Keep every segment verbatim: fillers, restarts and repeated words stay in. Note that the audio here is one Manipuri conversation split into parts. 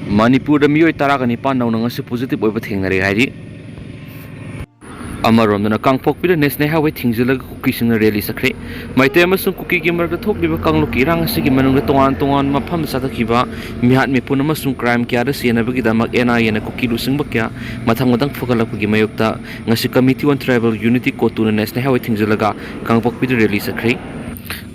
ꯃꯅꯤꯄꯨꯔꯗ ꯃꯤꯑꯣꯏ ꯇꯔꯥꯒ ꯅꯤꯄꯥꯟ ꯅꯧꯅ ꯉꯁꯤ positive ꯑꯣꯏꯕ ꯊꯦꯡꯅꯔꯦ ꯍꯥꯏꯔꯤ꯫ ꯑꯃꯔꯣꯝꯗꯅ, ꯀꯥꯡꯄꯣꯛꯄꯤꯗ National Highway ꯊꯤꯡꯖꯤꯜꯂꯒ ꯀꯨꯀꯤꯁꯤꯡꯅ rally ꯆꯠꯈ꯭ꯔꯦ꯫ ꯃꯩꯇꯩ ꯑꯃꯁꯨꯡ ꯀꯨꯀꯤꯒꯤ ꯃꯔꯛꯇ ꯊꯣꯛꯂꯤꯕ ꯀꯥꯡꯂꯨꯞꯀꯤ ꯏꯔꯥꯡ ꯑꯁꯤꯒꯤ ꯃꯅꯨꯡꯗ ꯇꯣꯉꯥꯟ ꯇꯣꯉꯥꯟꯕ ꯃꯐꯝꯗ ꯆꯠꯊꯈꯤꯕ ꯃꯤꯍꯥꯠ ꯃꯤꯄꯨꯟ ꯑꯃꯁꯨꯡ crime ꯀꯌꯥꯗ ꯆꯦꯟꯅꯕꯒꯤꯗꯃꯛ N I A ꯅ ꯀꯨꯀꯤ ꯂꯨꯆꯤꯡꯕ ꯀꯌꯥ ꯃꯊꯪ ꯃꯊꯪ ꯐꯒꯠꯂꯛꯄꯒꯤ ꯃꯥꯌꯣꯛꯇ ꯉꯁꯤ Committee on Tribal Unity, COTU ꯅ National Highway ꯊꯤꯡꯖꯤꯜꯂꯒ ꯀꯥꯡꯄꯣꯛꯄꯤꯗ rally ꯆꯠꯈ꯭ꯔꯦ꯫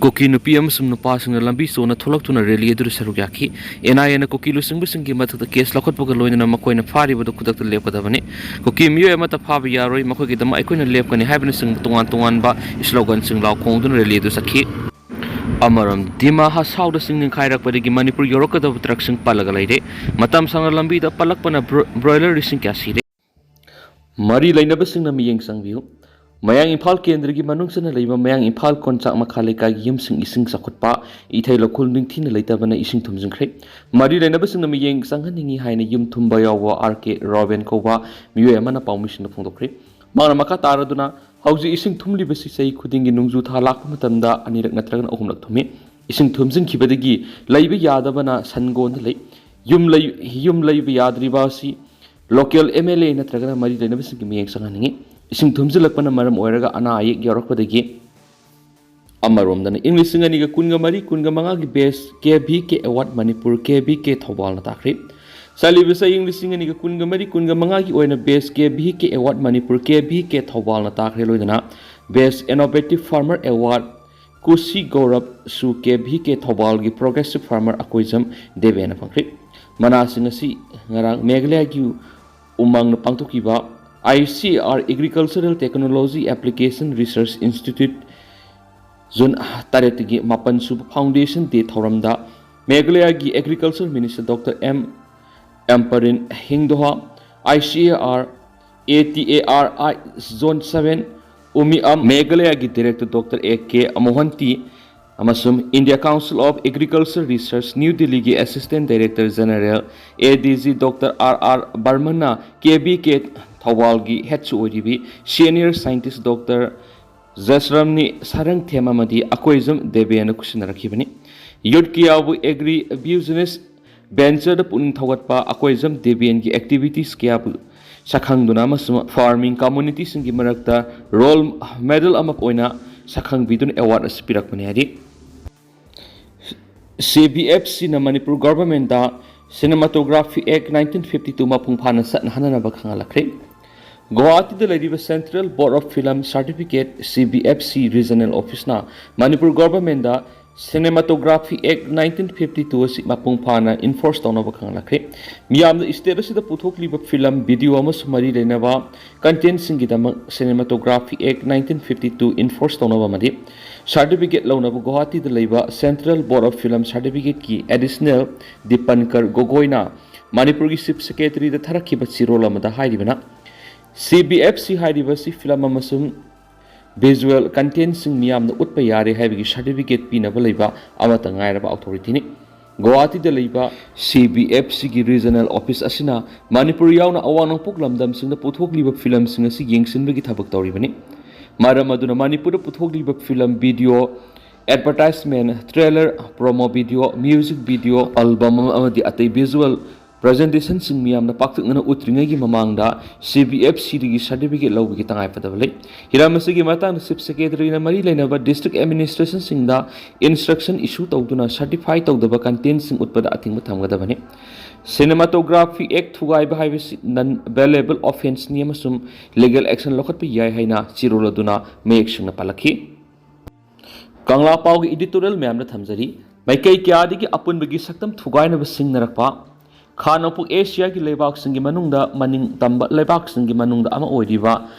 ꯀꯨꯀꯤ ꯅꯨꯄꯤ ꯑꯃꯁꯨꯡ ꯅꯨꯄꯥꯁꯤꯡꯅ ꯂꯝꯕꯤ ꯆꯣꯟꯅ ꯊꯣꯛꯂꯛꯇꯨꯅ rally ꯑꯗꯨꯗ ꯁꯔꯨꯛ ꯌꯥꯈꯤ꯫ N I A ꯅ ꯀꯨꯀꯤ ꯂꯨꯆꯤꯡꯕꯁꯤꯡꯒꯤ ꯃꯊꯛꯇ case ꯂꯧꯈꯠꯄꯒ ꯂꯣꯏꯅꯅ ꯃꯈꯣꯏꯅ ꯐꯥꯔꯤꯕꯗꯨ ꯈꯨꯗꯛꯇ ꯂꯦꯞꯀꯗꯕꯅꯤ꯫ ꯀꯨꯀꯤ ꯃꯤꯑꯣꯏ ꯑꯃꯠꯇ ꯐꯥꯕ ꯌꯥꯔꯣꯏ, ꯃꯈꯣꯏꯒꯤꯗꯃꯛ ꯑꯩꯈꯣꯏꯅ ꯂꯦꯞꯀꯅꯤ ꯍꯥꯏꯕꯅꯆꯤꯡꯕ ꯇꯣꯉꯥꯟ ꯇꯣꯉꯥꯟꯕ slogan ꯁꯤꯡ ꯂꯥꯎ ꯈꯣꯡꯗꯨꯅ rally ꯑꯗꯨ ꯆꯠꯈꯤ꯫ ꯑꯃꯔꯣꯝ, ꯗꯤꯃꯥ ꯍꯁꯥꯎꯗ ꯆꯤꯡ ꯅꯤꯡꯈꯥꯏꯔꯛꯄꯗꯒꯤ ꯃꯅꯤꯄꯨꯔ ꯌꯧꯔꯛꯀꯗꯕ truck ꯁꯤꯡ ꯄꯜꯂꯒ ꯂꯩꯔꯦ꯫ ꯃꯇꯝ ꯁꯥꯡꯅ ꯂꯝꯕꯤꯗ ꯄꯜꯂꯛꯄꯅ bro-, broiler ꯂꯤꯁꯤꯡ ꯀꯌꯥ ꯁꯤꯔꯦ꯫ ꯃꯔꯤ ꯂꯩꯅꯕꯁꯤꯡꯅ ꯃꯤꯠꯌꯦꯡ ꯆꯪꯕꯤꯌꯨ꯫ ꯃꯌꯥꯡ ꯏꯝꯐꯥꯜ ꯀꯦꯟꯗ꯭ꯔꯒꯤ ꯃꯅꯨꯡ ꯆꯟꯅ ꯂꯩꯕ ꯃꯌꯥꯡ ꯏꯝꯐꯥꯜ ꯀꯣꯟꯆꯥꯛ ꯃꯈꯥ ꯂꯩꯀꯥꯏꯒꯤ ꯌꯨꯝꯁꯤꯡ ꯏꯁꯤꯡ ꯆꯥꯎꯈꯠꯄ, ꯏꯊꯩ ꯂꯧꯈꯣꯜ ꯅꯤꯡꯊꯤꯅ ꯂꯩꯇꯕꯅ ꯏꯁꯤꯡ ꯊꯨꯝꯖꯤꯟꯈ꯭ꯔꯦ꯫ ꯃꯔꯤ ꯂꯩꯅꯕꯁꯤꯡꯅ ꯃꯤꯠꯌꯦꯡ ꯆꯪꯍꯟꯅꯤꯡꯏ ꯍꯥꯏꯅ ꯌꯨꯝ ꯊꯨꯝꯕ ꯌꯥꯎꯕ R K ꯔꯣꯕꯤꯟ ꯀꯧꯕ ꯃꯤꯑꯣꯏ ꯑꯃꯅ ꯄꯥꯎꯃꯤꯁꯤꯡꯗ ꯐꯣꯡꯗꯣꯛꯈ꯭ꯔꯦ꯫ ꯃꯍꯥꯛꯅ ꯃꯈꯥ ꯇꯥꯔꯗꯨꯅ, ꯍꯧꯖꯤꯛ ꯏꯁꯤꯡ ꯊꯨꯝꯂꯤꯕꯁꯤ ꯆꯍꯤ ꯈꯨꯗꯤꯡꯒꯤ ꯅꯣꯡꯖꯨ ꯊꯥ ꯂꯥꯛꯄ ꯃꯇꯝꯗ ꯑꯅꯤꯔꯛ ꯅꯠꯇ꯭ꯔꯒꯅ ꯑꯍꯨꯝꯂꯛ ꯊꯨꯝꯃꯤ꯫ ꯏꯁꯤꯡ ꯊꯨꯝꯖꯤꯟꯈꯤꯕꯗꯒꯤ ꯂꯩꯕ ꯌꯥꯗꯕꯅ ꯁꯟꯒꯣꯟꯗ ꯂꯩ꯫ ꯌꯨꯝ ꯂꯩ-, ꯌꯨꯝ ꯂꯩꯕ ꯌꯥꯗ꯭ꯔꯤꯕ ꯑꯁꯤ local M L A ꯅꯠꯇ꯭ꯔꯒꯅ ꯃꯔꯤ ꯂꯩꯅꯕꯁꯤꯡꯒꯤ ꯃꯤꯠꯌꯦꯡ ꯆꯪꯍꯟꯅꯤꯡꯏ꯫ ꯏꯁꯤꯡ ꯊꯨꯝꯖꯤꯜꯂꯛꯄꯅ ꯃꯔꯝ ꯑꯣꯏꯔꯒ ꯑꯅꯥ ꯑꯌꯦꯛ ꯌꯥꯎꯔꯛꯄꯗꯒꯤ꯫ ꯑꯃꯔꯣꯝꯗꯅ, ꯏꯪ ꯂꯤꯁꯤꯡ ꯑꯅꯤꯒ ꯀꯨꯟꯒ ꯃꯔꯤ ꯀꯨꯟꯒ ꯃꯉꯥꯒꯤ Best K V K Award Manipur K V K ꯊꯧꯕꯥꯜꯅ ꯇꯥꯈ꯭ꯔꯦ꯫ ꯆꯠꯂꯤꯕ ꯆꯍꯤ ꯏꯪ ꯂꯤꯁꯤꯡ ꯑꯅꯤꯒ ꯀꯨꯟꯒ ꯃꯔꯤ ꯀꯨꯟꯒ ꯃꯉꯥꯒꯤ ꯑꯣꯏꯅ Best K V K Award Manipur K V K ꯊꯧꯕꯥꯜꯅ ꯇꯥꯈ꯭ꯔꯦ꯫ ꯂꯣꯏꯅꯅ Best Innovative Farmer Award ꯀꯨꯁꯤ ꯒꯧꯔꯕꯁꯨ K V K ꯊꯧꯕꯥꯜꯒꯤ Progressive Farmer Akoijam ꯗꯦꯕꯦꯅ ꯐꯪꯈ꯭ꯔꯦ꯫ ꯃꯅꯥꯁꯤꯡ ꯑꯁꯤ ꯉꯔꯥꯡ ꯃꯦꯘꯥꯂꯌꯥꯒꯤ ꯎꯃꯪꯅ ꯄꯥꯡꯊꯣꯛꯈꯤꯕ I C A R Agricultural Technology Application Research Institute June ꯇꯔꯦꯠꯇꯒꯤ ꯃꯥꯄꯟ ꯁꯨꯕ Foundation Day ꯊꯧꯔꯝꯗ ꯃꯦꯘꯥꯂꯌꯥꯒꯤ Agriculture Minister Doctor M ꯑꯦꯝꯄꯔꯤꯟ ꯍꯤꯡꯗꯣꯍꯥ, I C A R, A T A R I Zone seven, ꯎꯃꯤꯑꯝ, ꯃꯦꯘꯥꯂꯌꯥꯒꯤ Director Doctor A K ꯃꯣꯍꯟꯇꯤ, ꯑꯃꯁꯨꯡ India Council of Agriculture Research, New Delhi ꯒꯤ Assistant Director General, A D G Doctor R R ꯕꯔꯃꯟꯅ K V K ꯊꯧꯕꯥꯜꯒꯤ head ꯁꯨ ꯑꯣꯏꯔꯤꯕꯤ Senior Scientist Doctor ꯖꯁꯔꯝꯅꯤ ꯁꯥꯔꯪꯊꯦꯝ ꯑꯃꯗꯤ ꯑꯀꯣꯏꯖꯝ ꯗꯦꯕꯦꯅ ꯈꯨꯠꯁꯤꯟꯅꯔꯛꯈꯤꯕꯅꯤ꯫ Youth ꯀꯤ ꯌꯥꯎꯕ Agri Business ꯚꯦꯟꯆꯔꯗ ꯄꯨꯛꯅꯤꯡ ꯊꯧꯒꯠꯄ ꯑꯀꯣꯏꯖꯝ ꯗꯦꯕꯤꯌꯟꯒꯤ ꯑꯦꯛꯇꯤꯚꯤꯇꯤꯁ ꯀꯌꯥꯕꯨ ꯁꯛꯈꯪꯗꯨꯅ ꯑꯃꯁꯨꯡ ꯐꯥꯔꯃꯤꯡ ꯀꯝꯃꯨꯅꯤꯇꯤꯁꯤꯡꯒꯤ ꯃꯔꯛꯇ ꯔꯣꯜ ꯃꯦꯗꯜ ꯑꯃ ꯑꯣꯏꯅ ꯁꯛꯈꯪꯕꯤꯗꯨꯅ ꯑꯦꯋꯥꯔꯗ ꯑꯁꯤ ꯄꯤꯔꯛꯄꯅꯤ ꯍꯥꯏꯔꯤ꯫ ꯁꯤ ꯕꯤ ꯑꯦꯐ ꯁꯤꯅ Manipur ꯒꯚꯔꯟꯃꯦꯟꯠꯇ Cinematography Act nineteen fifty two ꯃꯄꯨꯡ ꯐꯥꯅ ꯆꯠꯅꯍꯟꯅꯅꯕ ꯈꯪꯍꯜꯂꯛꯈ꯭ꯔꯦ꯫ ꯒꯨꯋꯥꯍꯥꯇꯤꯗ ꯂꯩꯔꯤꯕ Central Board of Film Certificate, C B F C, Regional Office ꯅ Manipur ꯒꯚꯔꯟꯃꯦꯟꯠꯇ Cinematography Act nineteen fifty two ꯑꯁꯤ ꯃꯄꯨꯡ ꯐꯥꯅ ꯏꯟꯐꯣꯔꯁ ꯇꯧꯅꯕ ꯈꯪꯍꯜꯂꯛꯈ꯭ꯔꯦ꯫ ꯃꯤꯌꯥꯝꯅ ꯁ꯭ꯇꯦꯠ ꯑꯁꯤꯗ ꯄꯨꯊꯣꯛꯂꯤꯕ ꯐꯤꯂꯝ, ꯚꯤꯗꯤꯑꯣ ꯑꯃꯁꯨꯡ ꯃꯔꯤ ꯂꯩꯅꯕ ꯀꯟꯇꯦꯟꯠꯁꯤꯡꯒꯤꯗꯃꯛ Cinematography Act nineteen fifty two ꯏꯟꯐꯣꯔꯁ ꯇꯧꯅꯕ ꯑꯃꯗꯤ ꯁꯥꯔꯇꯤꯐꯤꯀꯦꯠ ꯂꯧꯅꯕ ꯒꯨꯋꯥꯍꯥꯇꯤꯗ ꯂꯩꯕ Central Board of Film Certificate ꯀꯤ ꯑꯦꯗꯤꯁꯅꯦꯜ ꯗꯤꯄꯟꯀꯔ ꯒꯣꯒꯣꯏꯅ ꯃꯅꯤꯄꯨꯔꯒꯤ ꯆꯤꯐ ꯁꯦꯀ꯭ꯔꯦꯇꯔꯤꯗ ꯊꯥꯔꯛꯈꯤꯕ ꯆꯦꯔꯣꯜ ꯑꯃꯗ ꯍꯥꯏꯔꯤꯕꯅ, ꯁꯤ ꯕꯤ ꯑꯦꯐ ꯁꯤ ꯍꯥꯏꯔꯤꯕ ꯑꯁꯤ ꯐꯤꯂꯝ ꯑꯃꯁꯨꯡ ꯚꯤꯖꯨꯑꯦꯜ ꯀꯟꯇꯦꯟꯠꯁꯤꯡ ꯃꯤꯌꯥꯝꯅ ꯎꯠꯄ ꯌꯥꯔꯦ ꯍꯥꯏꯕꯒꯤ ꯁꯥꯔꯇꯤꯐꯤꯀꯦꯠ ꯄꯤꯅꯕ ꯂꯩꯕ ꯑꯃꯠꯇ ꯉꯥꯏꯔꯕ ꯑꯣꯊꯣꯔꯤꯇꯤꯅꯤ꯫ ꯒꯨꯋꯥꯍꯥꯇꯤꯗ ꯂꯩꯕ ꯁꯤ ꯕꯤ ꯑꯦꯐ ꯁꯤꯒꯤ ꯔꯤꯖꯅꯦꯜ ꯑꯣꯐꯤꯁ ꯑꯁꯤꯅ ꯃꯅꯤꯄꯨꯔ ꯌꯥꯎꯅ ꯑꯋꯥꯡ ꯅꯣꯡꯄꯣꯛ ꯂꯝꯗꯝꯁꯤꯡꯗ ꯄꯨꯊꯣꯛꯂꯤꯕ ꯐꯤꯂꯝꯁꯤꯡ ꯑꯁꯤ ꯌꯦꯡꯁꯤꯟꯕꯒꯤ ꯊꯕꯛ ꯇꯧꯔꯤꯕꯅꯤ꯫ ꯃꯔꯝ ꯑꯗꯨꯅ ꯃꯅꯤꯄꯨꯔꯗ ꯄꯨꯊꯣꯛꯂꯤꯕ film, video, advertisement, trailer, promo video, music video, album ꯑꯃꯗꯤ ꯑꯇꯩ ꯚꯤꯖꯨꯑꯦꯜ ꯄ꯭ꯔꯖꯦꯟꯇꯦꯁꯟꯁꯤꯡ ꯃꯤꯌꯥꯝꯅ ꯄꯥꯛꯇꯛꯅꯅ ꯎꯠꯇ꯭ꯔꯤꯉꯩꯒꯤ ꯃꯃꯥꯡꯗ ꯁꯤ ꯕꯤ ꯑꯦꯐ ꯁꯤꯗꯒꯤ ꯁꯥꯔꯇꯤꯐꯤꯀꯦꯠ ꯂꯧꯕꯒꯤ ꯇꯉꯥꯏꯐꯗꯕ ꯂꯩ꯫ ꯍꯤꯔꯝ ꯑꯁꯤꯒꯤ ꯃꯇꯥꯡꯗ ꯆꯤꯐ ꯁꯦꯀ꯭ꯔꯦꯇꯔꯤꯅ ꯃꯔꯤ ꯂꯩꯅꯕ ꯗꯤꯁꯇ꯭ꯔꯤꯛ ꯑꯦꯗꯃꯤꯅꯤꯁꯇ꯭ꯔꯦꯁꯟꯁꯤꯡꯗ ꯏꯟꯁꯇ꯭ꯔꯛꯁꯟ ꯏꯁꯨ ꯇꯧꯗꯨꯅ ꯁꯥꯔꯇꯤꯐꯥꯏ ꯇꯧꯗꯕ ꯀꯟꯇꯦꯟꯠꯁꯤꯡ ꯎꯠꯄꯗ ꯑꯊꯤꯡꯕ ꯊꯝꯒꯗꯕꯅꯤ꯫ Cinematography Act ꯊꯨꯒꯥꯏꯕ ꯍꯥꯏꯕꯁꯤ ꯅꯟ ꯕꯦꯂꯦꯕꯜ ꯑꯣꯐꯦꯟꯁꯅꯤ ꯑꯃꯁꯨꯡ ꯂꯤꯒꯦꯜ ꯑꯦꯛꯁꯟ ꯂꯧꯈꯠꯄ ꯌꯥꯏ ꯍꯥꯏꯅ ꯆꯦꯔꯣꯜ ꯑꯗꯨꯅ ꯃꯌꯦꯛ ꯁꯦꯡꯅ ꯄꯜꯂꯛꯈꯤ꯫ ꯀꯪꯂꯥ ꯄꯥꯎꯒꯤ ꯏꯗꯤꯇꯣꯔꯤꯌꯦꯜ ꯃꯌꯥꯝꯗ ꯊꯝꯖꯔꯤ꯫ ꯃꯥꯏꯀꯩ ꯀꯌꯥꯗꯒꯤ ꯑꯄꯨꯟꯕꯒꯤ ꯁꯛꯇꯝ ꯊꯨꯒꯥꯏꯅꯕ ꯁꯤꯡꯅꯔꯛꯄ꯫ ꯈꯥ ꯅꯣꯡꯄꯣꯛ ꯑꯦꯁꯤꯌꯥꯒꯤ ꯂꯩꯕꯥꯛꯁꯤꯡꯒꯤ ꯃꯅꯨꯡꯗ ꯃꯅꯤꯡ ꯇꯝꯕ ꯂꯩꯕꯥꯛꯁꯤꯡꯒꯤ ꯃꯅꯨꯡꯗ ꯑꯃ ꯑꯣꯏꯔꯤꯕ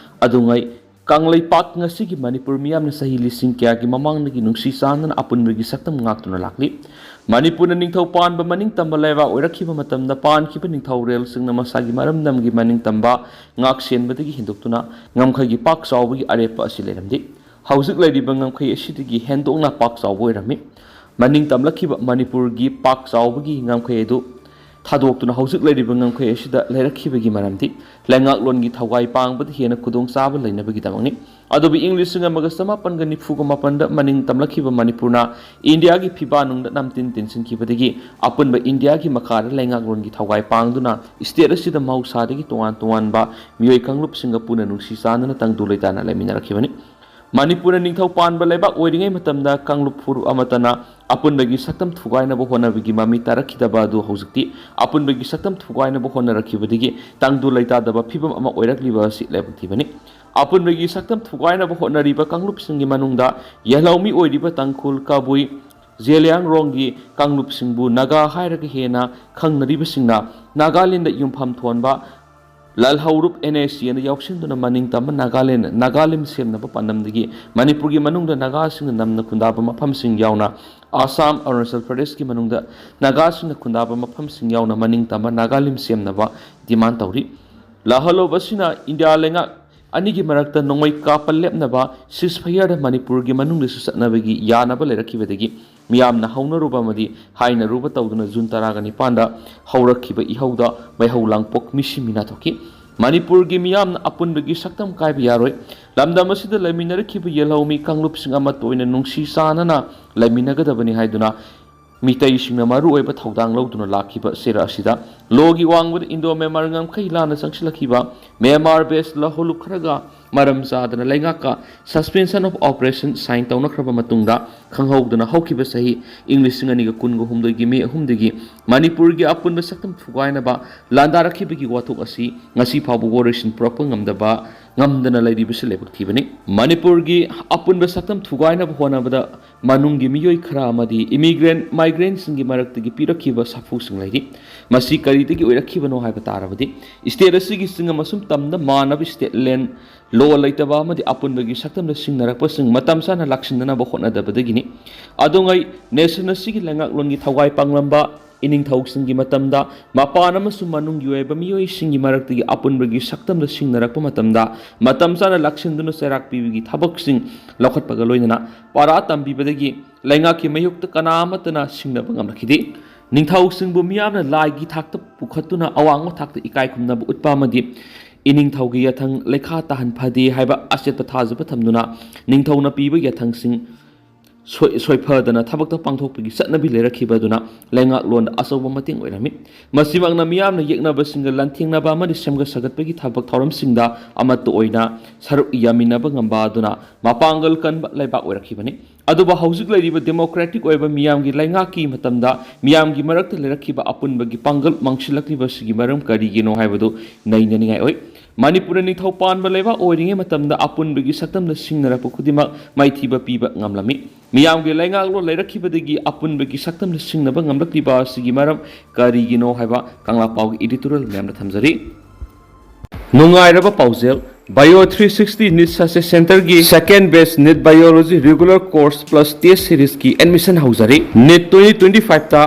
ꯑꯗꯨꯉꯩ ꯀꯪꯂꯩꯄꯥꯛ ꯉꯁꯤꯒꯤ ꯃꯅꯤꯄꯨꯔ ꯃꯤꯌꯥꯝꯅ ꯆꯍꯤ ꯂꯤꯁꯤꯡ ꯀꯌꯥꯒꯤ ꯃꯃꯥꯡꯗꯒꯤ ꯅꯨꯡꯁꯤ ꯆꯥꯟꯅꯅ ꯑꯄꯨꯟꯕꯒꯤ ꯁꯛꯇꯝ ꯉꯥꯛꯇꯨꯅ ꯂꯥꯛꯂꯤ꯫ ꯃꯅꯤꯄꯨꯔꯅ ꯅꯤꯡꯊꯧ ꯄꯥꯟꯕ ꯃꯅꯤꯡ ꯇꯝꯕ ꯂꯩꯕꯥꯛ ꯑꯣꯏꯔꯛꯈꯤꯕ ꯃꯇꯝꯗ ꯄꯥꯟꯈꯤꯕ ꯅꯤꯡꯊꯧꯔꯦꯜꯁꯤꯡꯅ ꯃꯁꯥꯒꯤ ꯃꯔꯝꯗꯝꯒꯤ ꯃꯅꯤꯡ ꯇꯝꯕ ꯉꯥꯛ ꯁꯦꯟꯕꯗꯒꯤ ꯍꯦꯟꯗꯣꯛꯇꯨꯅ ꯉꯝꯈꯩꯒꯤ ꯄꯥꯛ ꯆꯥꯎꯕꯒꯤ ꯑꯔꯦꯞꯄ ꯑꯁꯤ ꯂꯩꯔꯝꯗꯦ꯫ ꯍꯧꯖꯤꯛ ꯂꯩꯔꯤꯕ ꯉꯝꯈꯩ ꯑꯁꯤꯗꯒꯤ ꯍꯦꯟꯗꯣꯛꯅ ꯄꯥꯛ ꯆꯥꯎꯕ ꯑꯣꯏꯔꯝꯃꯤ꯫ ꯃꯅꯤꯡ ꯇꯝꯂꯛꯈꯤꯕ ꯃꯅꯤꯄꯨꯔꯒꯤ ꯄꯥꯛ ꯆꯥꯎꯕꯒꯤ ꯉꯝꯈꯩ ꯑꯗꯨ ꯊꯥꯗꯣꯛꯇꯨꯅ ꯍꯧꯖꯤꯛ ꯂꯩꯔꯤꯕ ꯉꯝꯈꯩ ꯑꯁꯤꯗ ꯂꯩꯔꯛꯈꯤꯕꯒꯤ ꯃꯔꯝꯗꯤ ꯂꯩꯉꯥꯛꯂꯣꯟꯒꯤ ꯊꯧꯒꯥꯏ ꯄꯥꯡꯕꯗ ꯍꯦꯟꯅ ꯈꯨꯗꯣꯡꯆꯥꯕ ꯂꯩꯅꯕꯒꯤꯗꯃꯛꯅꯤ꯫ ꯑꯗꯨꯕꯨ ꯏꯪ ꯂꯤꯁꯤꯡ ꯑꯃꯒ ꯆꯃꯥꯄꯟꯒ ꯅꯤꯐꯨꯒ ꯃꯥꯄꯟꯗ ꯃꯅꯤꯡ ꯇꯝꯂꯛꯈꯤꯕ ꯃꯅꯤꯄꯨꯔꯅ ꯏꯟꯗꯤꯌꯥꯒꯤ ꯐꯤꯕꯥꯟꯅꯨꯡꯗ ꯅꯝꯇꯤꯟ ꯇꯤꯟꯁꯤꯟꯈꯤꯕꯗꯒꯤ ꯑꯄꯨꯟꯕ ꯏꯟꯗꯤꯌꯥꯒꯤ ꯃꯈꯥꯗ ꯂꯩꯉꯥꯛꯂꯣꯟꯒꯤ ꯊꯧꯒꯥꯏ ꯄꯥꯡꯗꯨꯅ ꯁ꯭ꯇꯦꯠ ꯑꯁꯤꯗ ꯃꯍꯧꯁꯥꯗꯒꯤ ꯇꯣꯉꯥꯟ ꯇꯣꯉꯥꯟꯕ ꯃꯤꯑꯣꯏ ꯀꯥꯡꯂꯨꯞꯁꯤꯡꯒ ꯄꯨꯟꯅ ꯅꯨꯡꯁꯤ ꯆꯥꯟꯅꯅ ꯇꯪꯗꯨ ꯂꯩꯇꯥꯅ ꯂꯩꯃꯤꯟꯅꯔꯛꯈꯤꯕꯅꯤ꯫ ꯃꯅꯤꯄꯨꯔꯅ ꯅꯤꯡꯊꯧ ꯄꯥꯟꯕ ꯂꯩꯕꯥꯛ ꯑꯣꯏꯔꯤꯉꯩ ꯃꯇꯝꯗ ꯀꯥꯡꯂꯨꯞ ꯐꯨꯔꯨꯞ ꯑꯃꯠꯇꯅ ꯑꯄꯨꯟꯕꯒꯤ ꯁꯛꯇꯝ ꯊꯨꯒꯥꯏꯅꯕ ꯍꯣꯠꯅꯕꯒꯤ ꯃꯃꯤ ꯇꯥꯔꯛꯈꯤꯗꯕ ꯑꯗꯨ ꯍꯧꯖꯤꯛꯇꯤ ꯑꯄꯨꯟꯕꯒꯤ ꯁꯛꯇꯝ ꯊꯨꯒꯥꯏꯅꯕ ꯍꯣꯠꯅꯔꯛꯈꯤꯕꯗꯒꯤ ꯇꯪꯗꯨ ꯂꯩꯇꯥꯗꯕ ꯐꯤꯕꯝ ꯑꯃ ꯑꯣꯏꯔꯛꯂꯤꯕ ꯑꯁꯤ ꯂꯥꯏꯕꯛ ꯊꯤꯕꯅꯤ꯫ ꯑꯄꯨꯟꯕꯒꯤ ꯁꯛꯇꯝ ꯊꯨꯒꯥꯏꯅꯕ ꯍꯣꯠꯅꯔꯤꯕ ꯀꯥꯡꯂꯨꯞꯁꯤꯡꯒꯤ ꯃꯅꯨꯡꯗ ꯌꯦꯜꯍꯧꯃꯤ ꯑꯣꯏꯔꯤꯕ ꯇꯥꯡꯈꯨꯜ, ꯀꯕꯨꯏ, ꯖꯦꯂꯤꯌꯥꯡꯔꯣꯡꯒꯤ ꯀꯥꯡꯂꯨꯞꯁꯤꯡꯕꯨ ꯅꯥꯒꯥ ꯍꯥꯏꯔꯒ ꯍꯦꯟꯅ ꯈꯪꯅꯔꯤꯕꯁꯤꯡꯅ ꯅꯥꯒꯥꯂꯦꯟꯗ ꯌꯨꯝꯐꯝ ꯊꯣꯟꯕ ꯂꯥꯜꯍꯧꯔꯨꯞ ꯑꯦꯟ ꯑꯦꯁ ꯁꯤ ꯑꯦꯅ ꯌꯥꯎꯁꯤꯟꯗꯨꯅ ꯃꯅꯤꯡ ꯇꯝꯕ ꯅꯥꯒꯥꯂꯦꯟ, ꯅꯥꯒꯥꯂꯤꯝ ꯁꯦꯝꯅꯕ ꯄꯥꯟꯗꯝꯗꯒꯤ ꯃꯅꯤꯄꯨꯔꯒꯤ ꯃꯅꯨꯡꯗ ꯅꯥꯒꯥꯁꯤꯡꯅ ꯅꯝꯅ ꯈꯨꯟꯗꯥꯕ ꯃꯐꯝꯁꯤꯡ ꯌꯥꯎꯅ ꯑꯁꯥꯝ, ꯑꯔꯨꯅꯥꯆꯜ ꯄ꯭ꯔꯗꯦꯁꯀꯤ ꯃꯅꯨꯡꯗ ꯅꯥꯒꯥꯁꯤꯡꯅ ꯈꯨꯟꯗꯥꯕ ꯃꯐꯝꯁꯤꯡ ꯌꯥꯎꯅ ꯃꯅꯤꯡ ꯇꯝꯕ ꯅꯥꯒꯥꯂꯤꯝ ꯁꯦꯝꯅꯕ ꯗꯤꯃꯥꯟ ꯇꯧꯔꯤ꯫ ꯂꯥꯜꯍꯧꯔꯨꯞ ꯑꯁꯤꯅ ꯏꯟꯗꯤꯌꯥ ꯂꯩꯉꯥꯛ ꯑꯅꯤꯒꯤ ꯃꯔꯛꯇ ꯅꯣꯡꯃꯩ ꯀꯥꯞꯄ ꯂꯦꯞꯅꯕ ceasefire ꯃꯅꯤꯄꯨꯔꯒꯤ ꯃꯅꯨꯡꯗꯁꯨ ꯆꯠꯅꯕꯒꯤ ꯌꯥꯅꯕ ꯂꯩꯔꯛꯈꯤꯕꯗꯒꯤ ꯃꯤꯌꯥꯝꯅ ꯍꯧꯅꯔꯨꯕ ꯑꯃꯗꯤ ꯍꯥꯏꯅꯔꯨꯕ ꯇꯧꯗꯨꯅ ꯖꯨꯟ ꯇꯔꯥꯒ ꯅꯤꯄꯥꯟꯗ ꯍꯧꯔꯛꯈꯤꯕ ꯏꯍꯧꯗ ꯃꯩꯍꯧ ꯂꯥꯡꯄꯣꯛ ꯃꯤꯁꯤ ꯃꯤꯅꯥ ꯊꯣꯛꯈꯤ꯫ ꯃꯅꯤꯄꯨꯔꯒꯤ ꯃꯤꯌꯥꯝꯅ ꯑꯄꯨꯟꯕꯒꯤ ꯁꯛꯇꯝ ꯀꯥꯏꯕ ꯌꯥꯔꯣꯏ, ꯂꯝꯗꯝ ꯑꯁꯤꯗ ꯂꯩꯃꯤꯟꯅꯔꯛꯈꯤꯕ ꯌꯦꯜꯍꯧꯃꯤ ꯀꯥꯡꯂꯨꯞꯁꯤꯡ ꯑꯃꯠꯇ ꯑꯣꯏꯅ ꯅꯨꯡꯁꯤ ꯆꯥꯟꯅꯅ ꯂꯩꯃꯤꯟꯅꯒꯗꯕꯅꯤ ꯍꯥꯏꯗꯨꯅ ꯃꯤꯇꯩꯁꯤꯡꯅ ꯃꯔꯨꯑꯣꯏꯕ ꯊꯧꯗꯥꯡ ꯂꯧꯗꯨꯅ ꯂꯥꯛꯈꯤꯕ ꯆꯦꯔꯥ ꯑꯁꯤꯗ ꯂꯣꯒꯤ ꯋꯥꯡꯃꯗ ꯏꯟꯗꯣ ꯃ꯭ꯌꯥꯟꯃꯥꯔ ꯉꯝꯈꯩ ꯂꯥꯟꯅ ꯆꯪꯁꯤꯜꯂꯛꯈꯤꯕ ꯃ꯭ꯌꯥꯟꯃꯥꯔ ꯕꯦꯁ ꯂꯥꯜꯍꯧꯔꯨꯞ ꯈꯔꯒ ꯃꯔꯝ ꯆꯥꯗꯅ ꯂꯩꯉꯥꯛꯀ suspension of operation sign ꯇꯧꯅꯈ꯭ꯔꯕ ꯃꯇꯨꯡꯗ ꯈꯪꯍꯧꯗꯅ ꯍꯧꯈꯤꯕ ꯆꯍꯤ ꯏꯪ ꯂꯤꯁꯤꯡ ꯑꯅꯤꯒ ꯀꯨꯟꯒ ꯍꯨꯝꯗꯣꯏꯒꯤ ꯃꯦ ꯑꯍꯨꯝꯗꯒꯤ ꯃꯅꯤꯄꯨꯔꯒꯤ ꯑꯄꯨꯟꯕ ꯁꯛꯇꯝ ꯊꯨꯒꯥꯏꯅꯕ ꯂꯥꯟꯗꯥꯔꯛꯈꯤꯕꯒꯤ ꯋꯥꯊꯣꯛ ꯑꯁꯤ ꯉꯁꯤ ꯐꯥꯎꯕ ꯋꯥꯔꯣꯏꯁꯤꯟ ꯄꯨꯔꯛꯄ ꯉꯝꯗꯕ, ꯉꯝꯗꯅ ꯂꯩꯔꯤꯕꯁꯤ ꯂꯥꯏꯕꯛ ꯊꯤꯕꯅꯤ꯫ ꯃꯅꯤꯄꯨꯔꯒꯤ ꯑꯄꯨꯟꯕ ꯁꯛꯇꯝ ꯊꯨꯒꯥꯏꯅꯕ ꯍꯣꯠꯅꯕꯗ ꯃꯅꯨꯡꯒꯤ ꯃꯤꯑꯣꯏ ꯈꯔ ꯑꯃꯗꯤ immigrant, migrantꯁꯤꯡꯒꯤ ꯃꯔꯛꯇꯒꯤ ꯄꯤꯔꯛꯈꯤꯕ ꯁꯥꯐꯨꯁꯤꯡ ꯂꯩꯔꯤ꯫ ꯃꯁꯤ ꯀꯔꯤꯗꯒꯤ ꯑꯣꯏꯔꯛꯈꯤꯕꯅꯣ ꯍꯥꯏꯕ ꯇꯥꯔꯕꯗꯤ, state ꯑꯁꯤꯒꯤ ꯆꯤꯡ ꯑꯃꯁꯨꯡ ꯇꯝꯗ ꯃꯥꯟꯅꯕ state land law ꯂꯩꯇꯕ ꯑꯃꯗꯤ ꯑꯄꯨꯟꯕꯒꯤ ꯁꯛꯇꯝꯗ ꯁꯤꯡꯅꯔꯛꯄꯁꯤꯡ ꯃꯇꯝ ꯆꯥꯅ ꯂꯥꯛꯁꯤꯟꯅꯅꯕ ꯍꯣꯠꯅꯗꯕꯗꯒꯤꯅꯤ꯫ ꯑꯗꯨꯉꯩ nation ꯑꯁꯤꯒꯤ ꯂꯩꯉꯥꯛꯂꯣꯟꯒꯤ ꯊꯧꯒꯥꯏ ꯄꯥꯡꯂꯝꯕ ꯏꯅꯤꯡꯊꯧꯁꯤꯡꯒꯤ ꯃꯇꯝꯗ ꯃꯄꯥꯟ ꯑꯃꯁꯨꯡ ꯃꯅꯨꯡꯒꯤ ꯑꯣꯏꯕ ꯃꯤꯑꯣꯏꯁꯤꯡꯒꯤ ꯃꯔꯛꯇꯒꯤ ꯑꯄꯨꯟꯕꯒꯤ ꯁꯛꯇꯝꯗ ꯁꯤꯡꯅꯔꯛꯄ ꯃꯇꯝꯗ ꯃꯇꯝ ꯆꯥꯅ ꯂꯥꯛꯁꯤꯟꯗꯨꯅ ꯆꯩꯔꯥꯛ ꯄꯤꯕꯒꯤ ꯊꯕꯛꯁꯤꯡ ꯂꯧꯈꯠꯄꯒ ꯂꯣꯏꯅꯅ ꯄꯥꯔꯥ ꯇꯝꯕꯤꯕꯗꯒꯤ ꯂꯩꯉꯥꯛꯀꯤ ꯃꯥꯌꯣꯛꯇ ꯀꯅꯥ ꯑꯃꯠꯇꯅ ꯁꯤꯡꯅꯕ ꯉꯝꯂꯛꯈꯤꯗꯦ꯫ ꯅꯤꯡꯊꯧꯁꯤꯡꯕꯨ ꯃꯤꯌꯥꯝꯅ ꯂꯥꯏꯒꯤ ꯊꯥꯛꯇ ꯄꯨꯈꯠꯇꯨꯅ ꯑꯋꯥꯡꯕ ꯊꯥꯛꯇ ꯏꯀꯥꯏ ꯈꯨꯝꯅꯕ ꯎꯠꯄ ꯑꯃꯗꯤ ꯏꯅꯤꯡꯊꯧꯒꯤ ꯌꯥꯊꯪ ꯂꯩꯈꯥ ꯇꯥꯍꯟ ꯐꯗꯦ ꯍꯥꯏꯕ ꯑꯆꯦꯠꯄ ꯊꯥꯖꯕ ꯊꯝꯗꯨꯅ ꯅꯤꯡꯊꯧꯅ ꯄꯤꯕ ꯌꯥꯊꯪꯁꯤꯡ ꯁꯣꯏ-, ꯁꯣꯏꯐꯗꯅ ꯊꯕꯛꯇ ꯄꯥꯡꯊꯣꯛꯄꯒꯤ ꯆꯠꯅꯕꯤ ꯂꯩꯔꯛꯈꯤꯕ ꯑꯗꯨꯅ ꯂꯩꯉꯥꯛꯂꯣꯟꯗ ꯑꯆꯧꯕ ꯃꯇꯦꯡ ꯑꯣꯏꯔꯝꯃꯤ꯫ ꯃꯁꯤꯃꯛꯅ ꯃꯤꯌꯥꯝꯅ ꯌꯦꯛꯅꯕꯁꯤꯡꯒ ꯂꯥꯟꯊꯦꯡꯅꯕ ꯑꯃꯗꯤ ꯁꯦꯝꯒꯠ ꯁꯥꯒꯠꯄꯒꯤ ꯊꯕꯛ ꯊꯧꯔꯝꯁꯤꯡꯗ ꯑꯃꯠꯇ ꯑꯣꯏꯅ ꯁꯔꯨꯛ ꯌꯥꯃꯤꯟꯅꯕ ꯉꯝꯕ ꯑꯗꯨꯅ ꯃꯄꯥꯡꯒꯜ ꯀꯟꯕ ꯂꯩꯕꯥꯛ ꯑꯣꯏꯔꯛꯈꯤꯕꯅꯤ꯫ ꯑꯗꯨꯕꯨ ꯍꯧꯖꯤꯛ ꯂꯩꯔꯤꯕ democratic ꯑꯣꯏꯕ ꯃꯤꯌꯥꯝꯒꯤ ꯂꯩꯉꯥꯛꯀꯤ ꯃꯇꯝꯗ ꯃꯤꯌꯥꯝꯒꯤ ꯃꯔꯛꯇ ꯂꯩꯔꯛꯈꯤꯕ ꯑꯄꯨꯟꯕꯒꯤ ꯄꯥꯡꯒꯜ ꯃꯥꯡꯁꯤꯜꯂꯛꯂꯤꯕꯁꯤꯒꯤ ꯃꯔꯝ ꯀꯔꯤꯒꯤꯅꯣ ꯍꯥꯏꯕꯗꯨ ꯅꯩꯅꯅꯤꯡꯉꯥꯏ ꯑꯣꯏ꯫ ꯃꯅꯤꯄꯨꯔꯅ ꯅꯤꯡꯊꯧ ꯄꯥꯟꯕ ꯂꯩꯕꯥꯛ ꯑꯣꯏꯔꯤꯉꯩ ꯃꯇꯝꯗ ꯑꯄꯨꯟꯕꯒꯤ ꯁꯛꯇꯝꯅ ꯁꯤꯡꯅꯔꯛꯄ ꯈꯨꯗꯤꯡꯃꯛ ꯃꯥꯏꯊꯤꯕ ꯄꯤꯕ ꯉꯝꯂꯝꯃꯤ꯫ ꯃꯤꯌꯥꯝꯒꯤ ꯂꯩꯉꯥꯛꯂꯣꯟ ꯂꯩꯔꯛꯈꯤꯕꯗꯒꯤ ꯑꯄꯨꯟꯕꯒꯤ ꯁꯛꯇꯝꯅ ꯁꯤꯡꯅꯕ ꯉꯝꯂꯛꯂꯤꯕ ꯑꯁꯤꯒꯤ ꯃꯔꯝ ꯀꯔꯤꯒꯤꯅꯣ ꯍꯥꯏꯕ ꯀꯪꯂꯥꯄꯥꯎꯒꯤ editorial ꯃꯌꯥꯝꯗ ꯊꯝꯖꯔꯤ꯫ ꯅꯨꯡꯉꯥꯏꯔꯕ ꯄꯥꯎꯖꯦꯜ, Bio three sixty NEET Success Centreꯒꯤ second batch NEET Biology regular course plus test seriesꯀꯤ admission ꯍꯧꯖꯔꯤ꯫ NEET twenty twenty fiveꯇ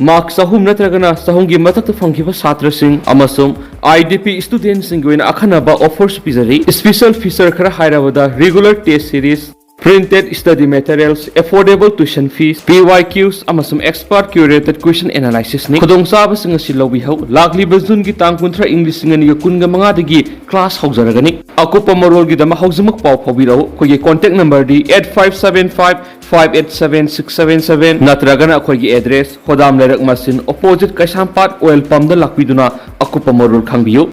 mark ꯆꯍꯨꯝ ꯅꯠꯇ꯭ꯔꯒꯅ ꯆꯍꯨꯝꯒꯤ ꯃꯊꯛꯇ ꯐꯪꯈꯤꯕ ꯁꯥꯇ꯭ꯔꯁꯤꯡ ꯑꯃꯁꯨꯡ IDP studentꯁꯤꯡꯒꯤ ꯑꯣꯏꯅ ꯑꯈꯟꯅꯕ offerꯁꯨ ꯄꯤꯖꯔꯤ꯫ Special feature ꯈꯔ ꯍꯥꯏꯔꯕꯗ regular test series, printed study materials, affordable tuition fees, PYQs ꯑꯃꯁꯨꯡ expert curated question analysisꯅꯤ꯫ ꯈꯨꯗꯣꯡꯆꯥꯕꯁꯤꯡ ꯑꯁꯤ ꯂꯧꯕꯤꯍꯧ꯫ ꯂꯥꯛꯂꯤꯕ Juneꯒꯤ ꯇꯥꯡ ꯀꯨꯟꯊ꯭ꯔꯥ ꯏꯪ ꯂꯤꯁꯤꯡ ꯑꯅꯤꯒ ꯀꯨꯟꯒ ꯃꯉꯥꯗꯒꯤ class ꯍꯧꯖꯔꯒꯅꯤ꯫ ꯑꯀꯨꯞꯄ ꯃꯔꯣꯜꯒꯤꯗꯃꯛ ꯍꯧꯖꯤꯛꯃꯛ ꯄꯥꯎ ꯐꯥꯎꯕꯤꯔꯛꯎ꯫ ꯑꯩꯈꯣꯏꯒꯤ contact numberꯗꯤ eight five seven five five eight seven six seven seven ꯅꯠꯇ꯭ꯔꯒꯅ ꯑꯩꯈꯣꯏꯒꯤ address ꯍꯣꯗꯥꯝ ꯂꯩꯔꯛ ꯃꯆꯤꯟ opposite ꯀꯩꯁꯥꯝꯄꯥꯠ oil pumpꯗ ꯂꯥꯛꯄꯤꯗꯨꯅ ꯑꯀꯨꯞꯄ ꯃꯔꯣꯜ ꯈꯪꯕꯤꯌꯨ꯫